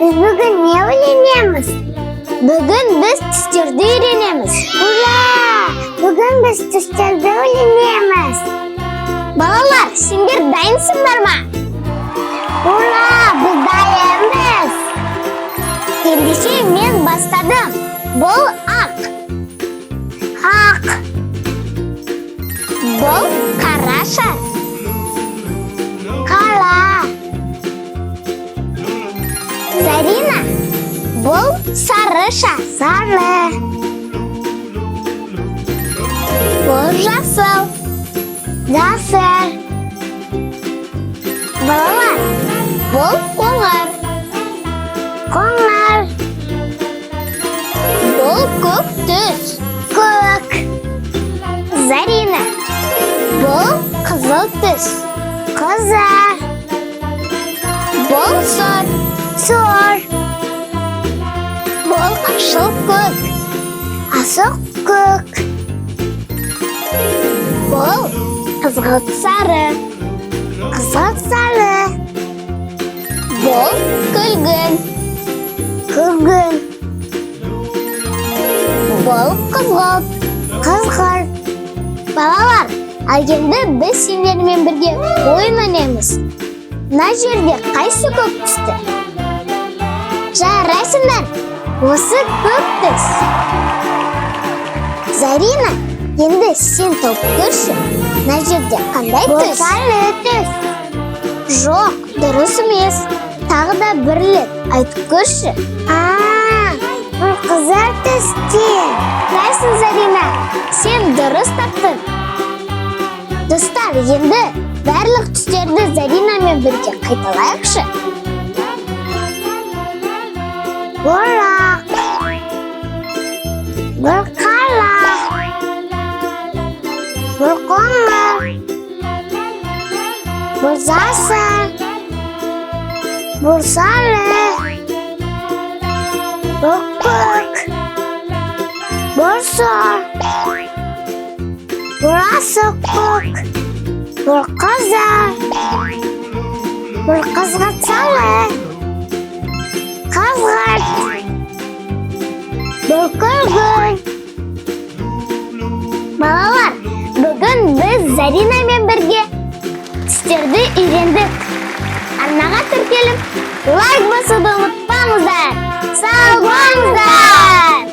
Біз бүгін не үйренеміз? Бүгін біз түстерді үйренеміз. Ура! Бүгін біз түстерді үйренеміз. Балалар, сендер дайынсыңдар ма? Ура! Біз дайынбыз. Ендеше мен бастадым. Бұл ақ. Ақ. Бұл қара шар. Қара. Зарина, бұл сары шар. Сары. Бұл жасыл. Жасыл. Балалар, бұл қоңыр. Қоңыр. Бұл көк түс. Көк. Зарина, бұл қызыл түс. Қызыл. Бұл сұр. Сұр. Бұл ашық көк. Ашық көк. Бұл қызғылт сары. Қызғылт сары. Бұл күлгін. Күлгін. Бұл қызғылт. Қызғылт. Балалар, ал енді біз сендермен бірге ойын ойнаймыз. Мына жерде қайсы көк түсті? Жарайсыңдар, осы көк түс. Зарина, енді сен тауып көрші. Мына жерде қандай түс? Сары түс. Жоқ, дұрыс емес. Тағы да бір рет айтып көрші. А, бұл қызыл түсте. Жарайсың, Зарина, сен дұрыс таптың. Достар, енді барлық түстерді Заринамен бірге қайталайықшы. Бұл ақ. Бұл қара. Бұл қоңыр. Бұл жасыл. Бұл сары. Бұл көк. Бұл сұр. Бұл ашық көк. Бұл қызыл. Бұл қызғылт сары. Қызғылт. Бұл күлгін. Балалар, бүгін біз Заринамен бірге түстерді үйрендік. Арнаға тіркеліп, лайк басуды ұмытпаңыздар. Сау болыңыздар!